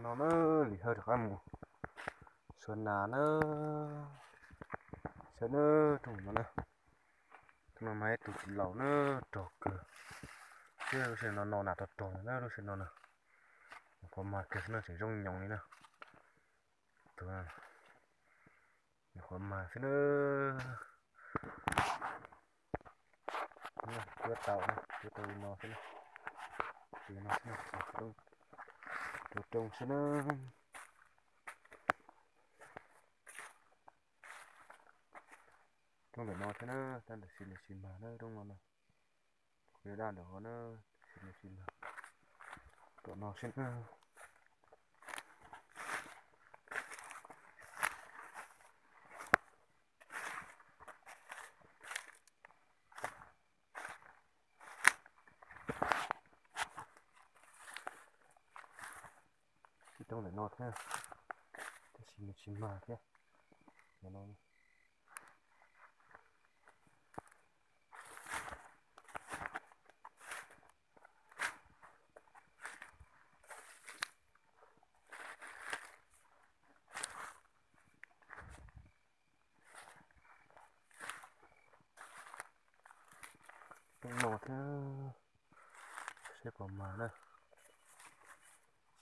No na, Lis Hawj rov qab mus xuas nas na. Saib na, rooj no na, rooj no mas ib tug txiv laus na, rog kawg. Thiab lub sij hawm no no nas rog rog na, lub sij hawm no na, nyuam qhuav mag kiag xwb na, tseem zoo nyoos li na. Tus nyuam qhuav mag xwb na. Cuab tau na, cuab tau li no xwb na. Li no xwb na, rau rau xwb na. Rooj ntawm no thiab na, tab ntawm sis nws tsis mag na, rooj no na. Kuv yuav daj ntawm hov na, sis nws tsis mag. Tom no xwb na. Ib rooj ntawm no thiab, tab sis nws tsis mag thiab. Rooj no thiab, seb puas mag na.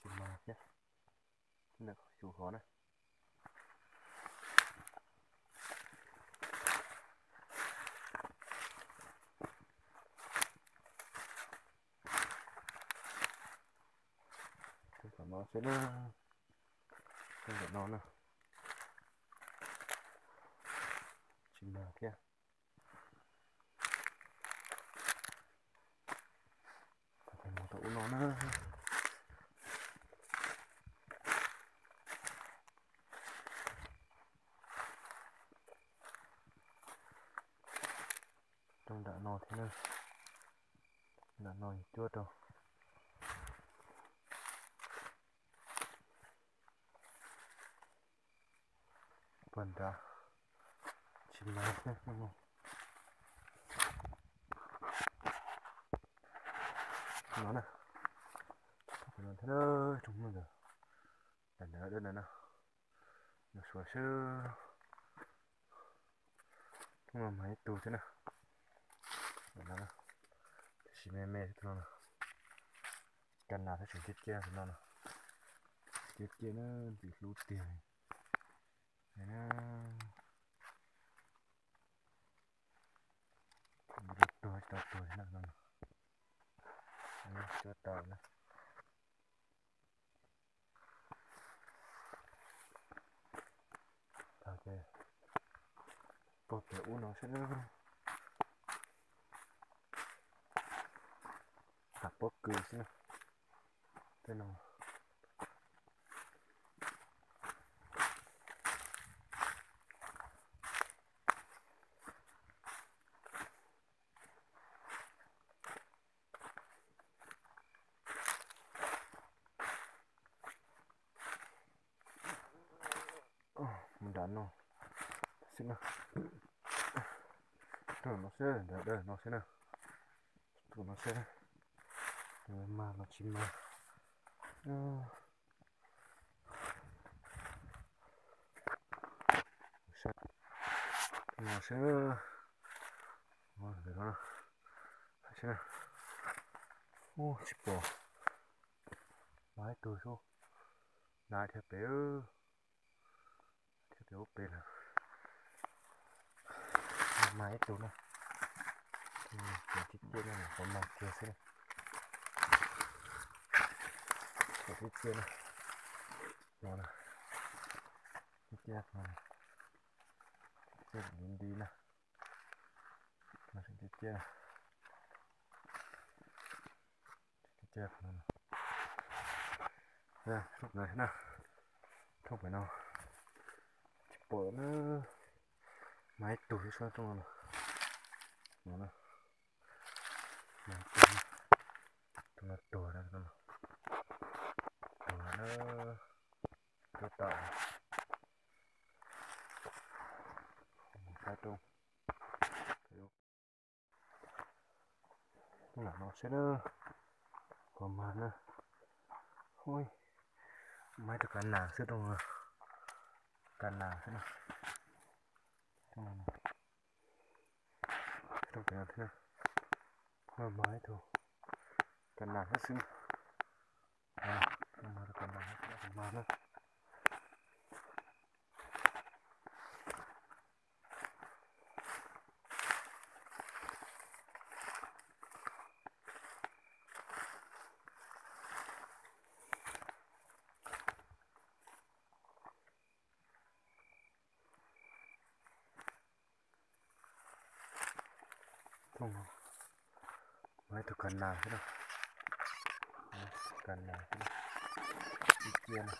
Tsis mag thiab, ntawm qhov xyuv hov na. Tom no xwb na, tom no na, tsis mag thiab. Mus tom ub no na. Rooj nram no thiab na, nram no cuab rau. Puag nrad tsis mag thiab. No na, no thiab, rooj ntawd, nram nrad dawb ntawd na, no suav seb. Rooj no mag ib tug thiab na. Tab sis me me xwb no. Ka nas thiab tseem ciaj ciaj no. Ciaj ciaj na, ntxim hlub tiag li. Tuag tsis tau tuag no. Cuab tau na. Tag ces pog pem ub no xwb na. Tham pob kws xwb na. Tej no. Mus nram no xwb na. Rooj no xwb, nram dawm no xwb na. Rooj no xwb, mag los tsis mag. No xwb, ntawm no xwb na. Ub, tsis pom. Mag ib tug xwb. Nas dhia pem, dhia pem ub pem lawm. Mag ib tug na. Cov tib ciaj na, qhov mag kiag xwb na. Cov tib ciaj na. No na. Tib ciaj no. Tib ciaj nti nti na. No tib ciaj na. Tib ciaj no. Rooj pem na, rooj pem no tsis pom na. Mag ib tug xwb sab rooj no. No na. Mag ib tug, tus no tuag na, tuag na. Tuag tawm. Saib rooj. Lam no seb na, puas mag na. Ui, Mas ib tug kav nas xwb, kav nas xwb no. Rooj pem no thiab, mas ib tug kav nas thiab xwb. Mas tus kav nas thiab tus mas na. Rooj no mas ib tug kav nas xwb na. Kav nas xwb na. Ib cia na.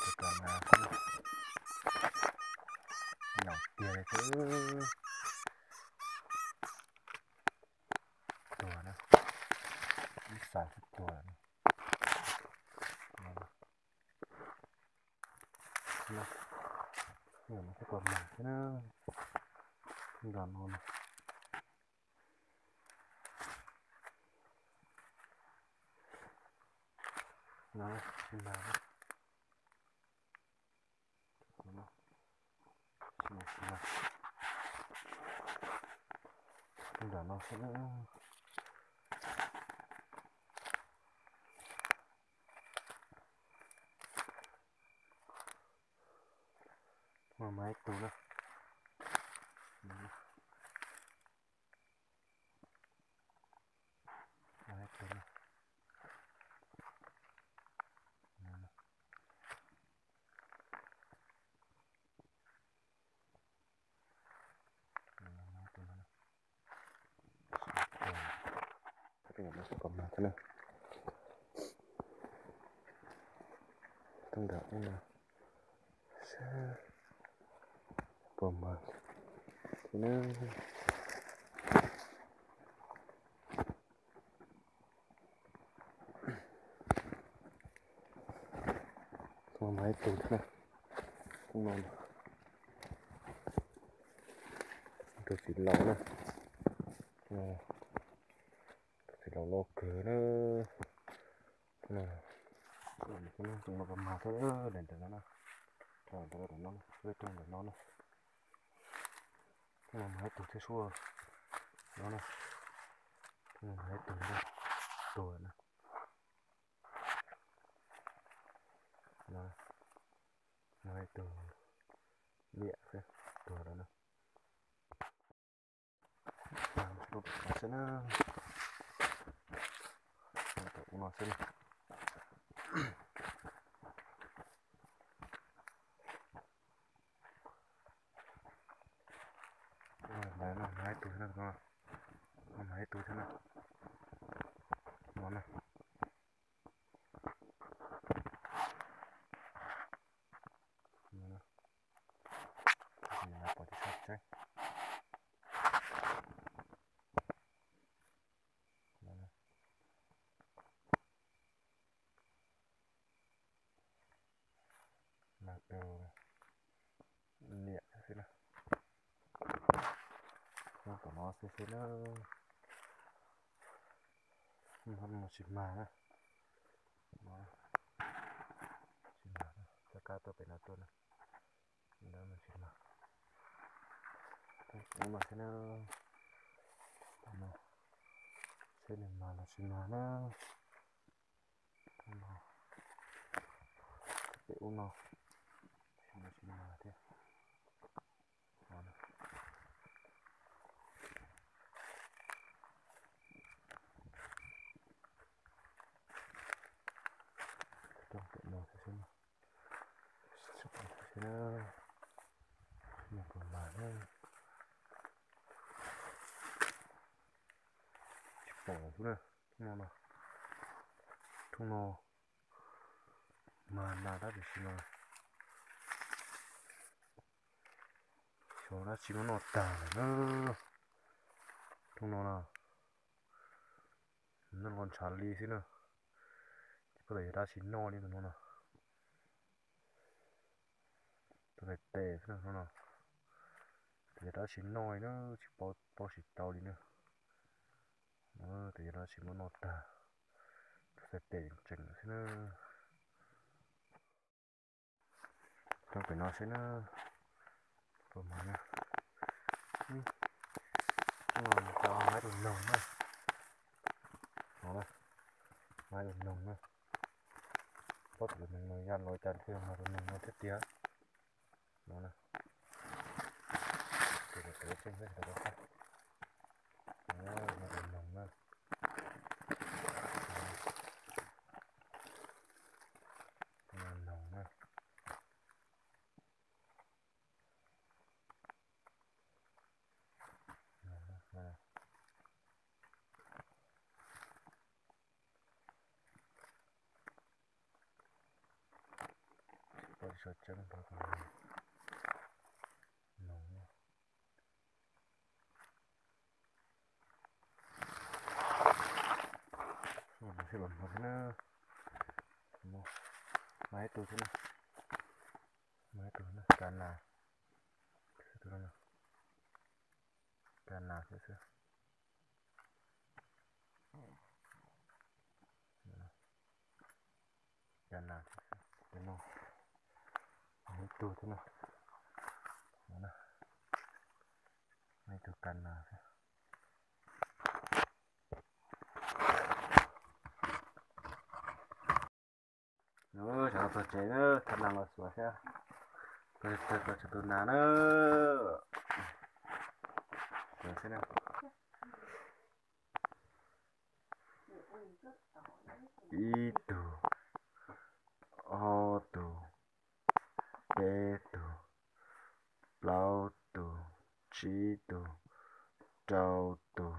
Tus kav nas xwb na. Nyaum tiag li xwb. Tuag na. Ib xav xwb tuag na. Tus kav nas xwb na. Nram no na. Nram no xwb na. Nram no xwb na. Mas ib tug na. Mas ib tug na. Tus nram ub no sab puas mas thiab na. Mas ib tug thiab na. Tus txiv laus na. Tus txiv laus loj kawg na. Tus no mas thiab na, tus no mas thiab na, ntawm no na. Ntawm no, ntawm no, ntawm no na. Tus no mas ib tug thiab sub no na. Tus no mas ib tug na, tuag na. Mas ib tug liam xwb, tuag lawm na. Xwb na, tus ub no xwb na. Mas ib tug thiab na, mas ib tug thiab na. No na. Pom tsis tshua tseeb. Mas tus liam xwb na. Nyob tom no xwb xwb na. Tsis mag na. Tsis mag, txoj kab tuaj pem no tuaj na. Tsis mag. Ub no xwb na. Seb nws mag los tsis mag na. Pem ub no, tsis mag thiab. Rooj pem no xwb na. Xyov puas mag na. Tsis pom xwb na. Rooj no, rooj no mas nag tab sis mas xyov dab tsi muab noj tag lawm na. Rooj no na, noj los ntshav li xwb na. Tsis paub tias yog dab tsi noj li tus no na. Tus tes tes xwb na no. Tus yog dab tsi noj li na, tsis paub, paub tsis tau li na. Tus yog no tsis muab noj tag, tus xav tes tseem xwb na. Coj pem no xwb na, tus mag na. Coj no cov hmab tus noog na. No na, hmab tus noog na. Pob tus noog no yaj los cas thiaj hmab tus noog no thiab tiag. No na, tus tus tseem xwb tus hmab tus noog na. Tus noog na. Poj tsis tso tseeb poj tus noog. Mas ib tug thiab na, mas ib tug na, ka nas, ka nas thiab xwb. Ka nas thiab xwb, tus no, mas ib tug thiab na, mas ib tug ka nas thiab. Tsam no txog tsev na, thaj nas los xyuas thiab, txog tsev tus nas na. Xyuas xwb na. Ib tug, ob tug, peb tug, plaub tug, tsib tug, rau tug,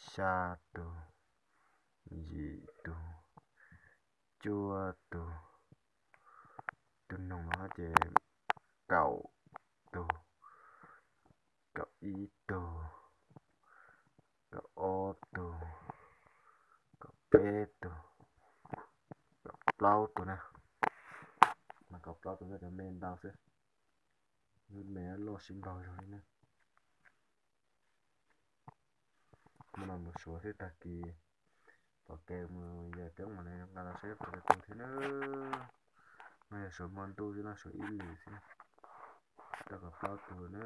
xya tug, yim tug, cuaj tug. Tus noog no ces kaum tug, kaum ib tug, kaum ob tug, kaum peb tug, kaum plaub tug na. Mas kaum plaub tug no cov me ntau xwb, lub me loj sib npaug zog li na. Muab no mus suav xwb, tag kis pom kev mus yawm keeb mus ne nqa los saib puas tau tus thiab na. No yog suav hmo ntuj xwb no, suav ib lwm xwb, tau kaum plaub tus na.